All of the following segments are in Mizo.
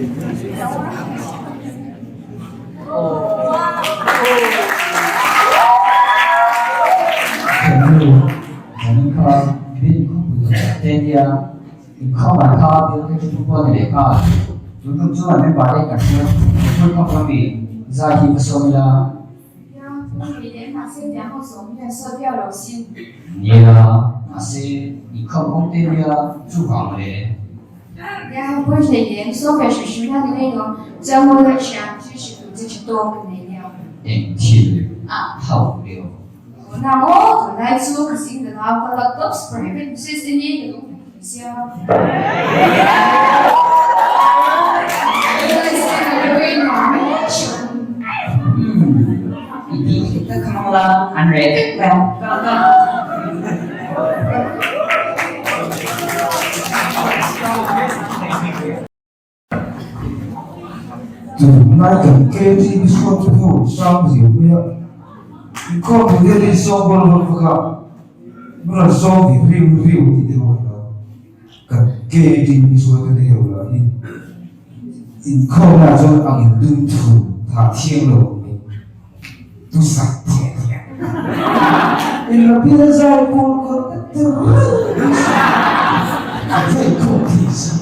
Thiannu, zanin kha bin khawpui tawh te nia inkhawm an kha bial te chu pawh a ni leh nghal. Tun tum chu an member te kan hria, Mipui khawp lam i zai hi va sawm ila. Nia, mahse inkhawm kawng te nia chuvang le. Eng thil hauh leo. Umm, i tih theih tak kha hmang la, an reh vek mai ang. Tunlai kan KTV show chu ho sang zir mai a, inkhawm pui te hi sawng bawl vak vak a, min rawn sawng ve riu riu tih te pawh a ni lo, kan KTV show te te ho lah hi inkhawm lah chuan ang in dum thu thah thiang lo ang mai, tu sak thiah thiah in la bial zai pawl kawr te te reng a va inkhawm thei si.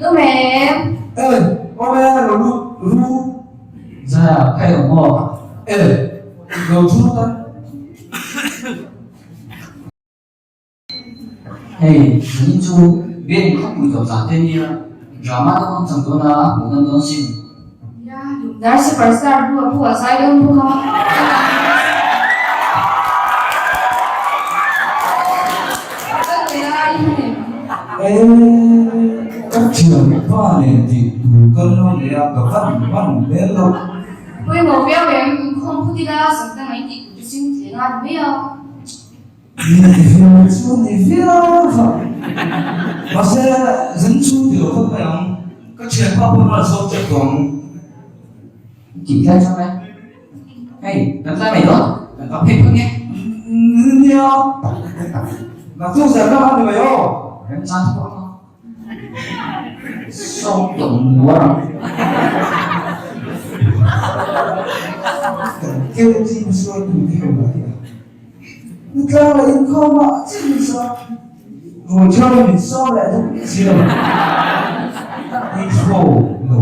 E, awm e, lo lut ru. Zaya, kha i awm maw? E, lo thu ta. Hei, zanin chu biak in khawpui tawp zan te nia, drama te pawh an chang dawn a, a hmuh nawn dawn sin. Nia, Lungdar superstar bu a phu a zai dawn bawk a. E, ka thianpa nen tih tur ka lo nei a, ka van hman hmel lo. Pawimawh viau em, inkhawm phut ila, Sangtang in tih tur chu sim thleng a ni mai a. Ni viau chu ni viau va, mahse zan chu ti lo phawt mai ang, ka thianpa pawh a rawn sawm tep tawh ang. Tih tlai chuan e, hei kan tlai mai dawn, kan va phei phawt nge. Nia, naktuk zan lam a ni mai aw. Remchang chu pawh ang. Sawng tawng muar ang. Kan keu chin suai tu te ho lah hi a. Nutlang leh inkhawm ah chin sa rual thiang in min sawm leh duh miah si lo. Ni tho lo.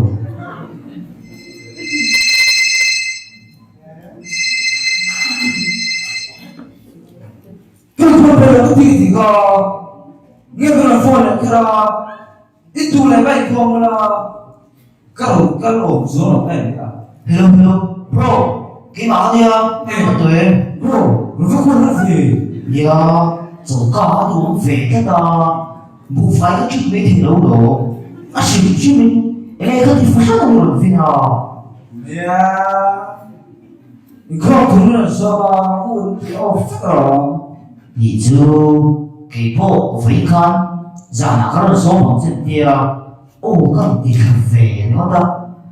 Ka phone pe lo ka ti ti ka nge ka rawn phone leh kher a i tu leh ka inkhawm ula ka rawn kal awm zual lo ka en a. Hello hello bro keimah ka nia ka tawh e. Bro rawn va khawn rat ve. Nia choka a duhawm ve tlat a buhfai ka ṭhit mai thei lo lo a hrim hrim in enge ka ti fahran a ni rawn vin a. Nia. Inkhawm thung rawn zawm a, u an ti off vek alawm. Tih chu kei pawh vawi khan zanah ka rawn zawm ang che tia aw ka rawn ti thla ve ringawt a.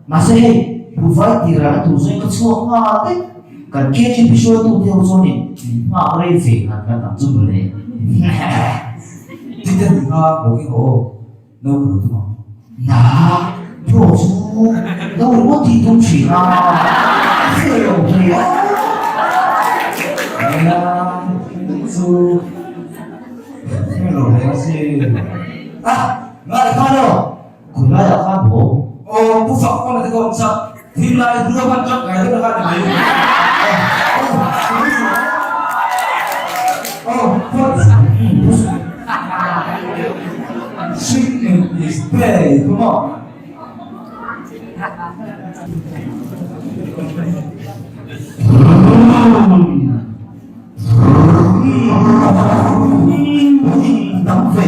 Mahse hei buhfai tirah na tur zawng ka chhuak nghal daih. Kan KGP hruaitu te ho chuanin min nghak rei ve ngat ngat ang chu mawle. Tite ni kha lo keng aw. No ka lo tum ang. Na, bro chu no ringawt tih tum thin a, hre lo thei a. Nia, chu hre lo thei a sin. Ah, ngai khan aw. Khawi laiah khan maw? Aw, pu fak pawn a ti kawm chak, thim lai hlua khan truck ngai deuh na khan ni mai. Aw, phawt. Singing is play, come on. Dam ve.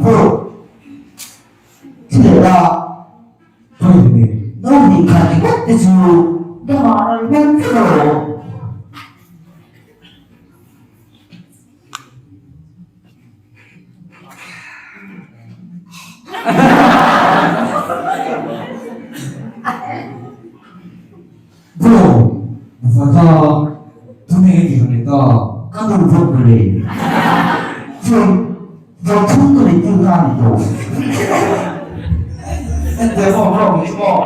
Bro, Thil a pawi ni. No hnih khat ringawt te chu dama ral hmel vek alawm. kha tunge i tih leh ta? Ka nu vawt mawle. Chuan vawi thum ka nei tir kha a ni tawh. Ente maw bro ni chu maw?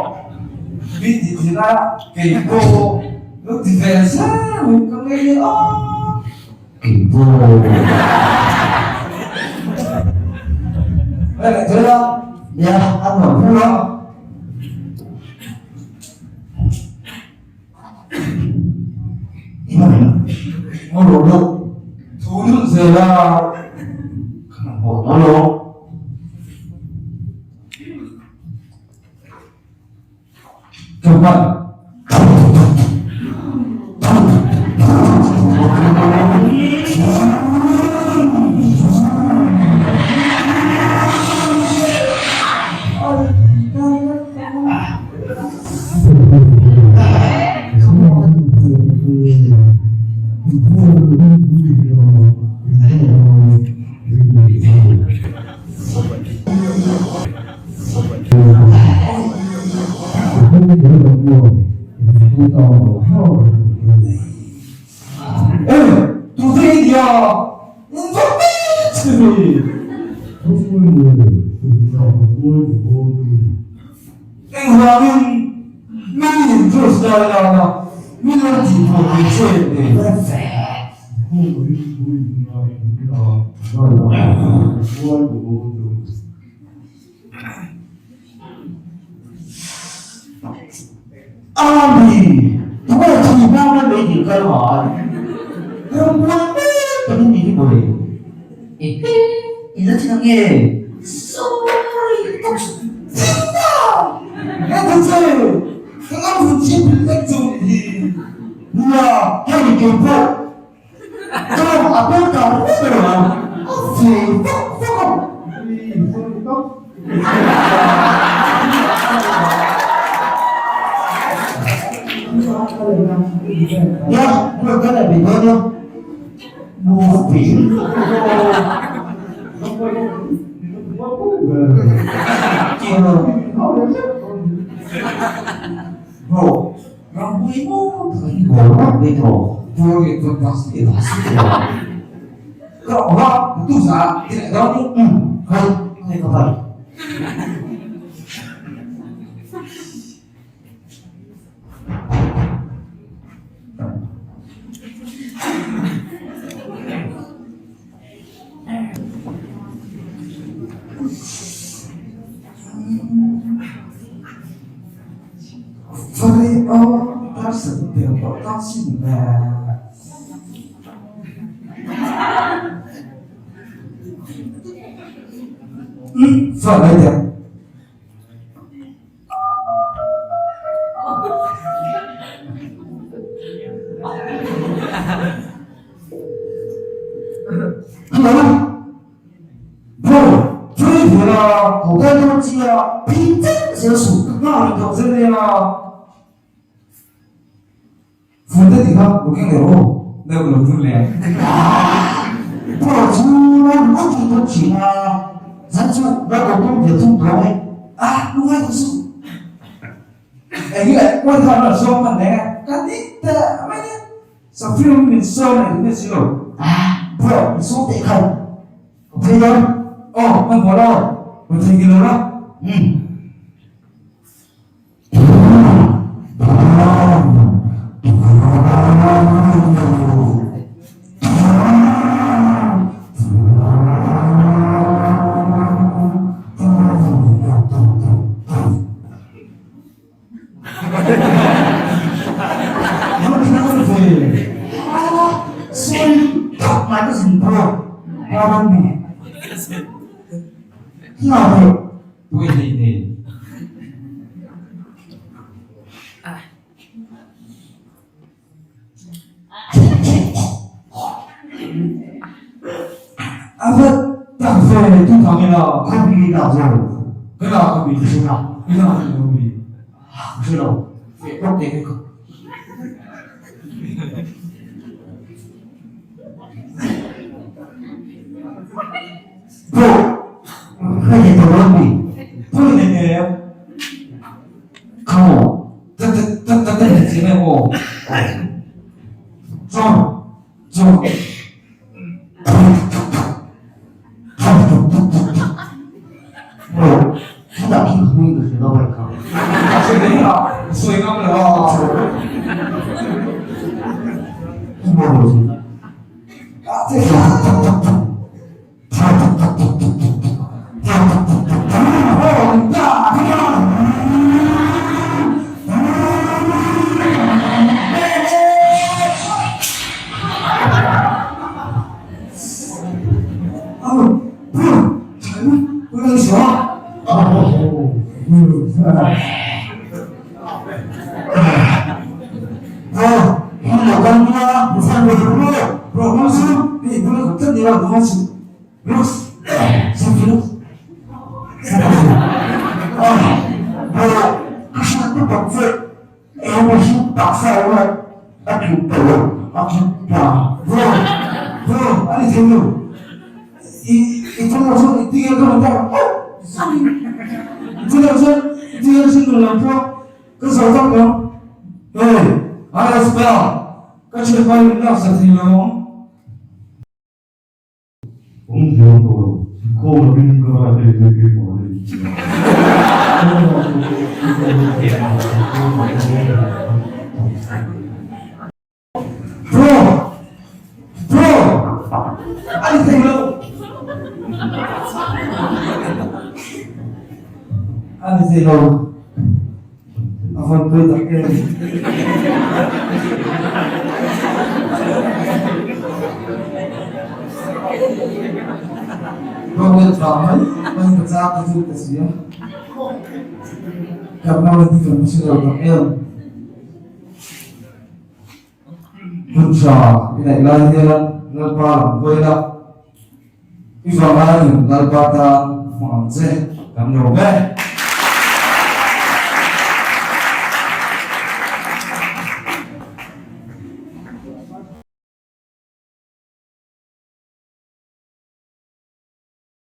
Mi tih thin a kei pawh lo ti ve zel mai ka ngei a. Kei pawh. Hei leh thei la. Nia, a nuam pu a. Engvangin mi in Bruce Dalai Lama min lo tih pawh ni che Ami, tunge thi hma mai mai dil kal ngai? Rambuai mek tak in ni hi mawle. Ehe, i la thi nange? Sorry, ka chu Tina! He ta che, ka ngam hun chi pil vek chu ni hi. Nia, hei keipawh ka ram a pawr ta hle ber ang, a ve vak vak a. Nia, hmun kan la bei dawn a. Chaw! Chaw! Chutah khi ka hming ka hre lo mai kha. A hre mai a, sawi ngam lo a. Bro! Bro! A ni thei lo! A ni thei lo. A vawn pui tak em. Bro, wel vang mai mai ka chak ka chu ka sia. Ka mau ti kan si lo tak em. Hun tha i neih lai hian Lalpa lam hawi la, i vang aiin Lalpa tan hmang ang che kan lo ve.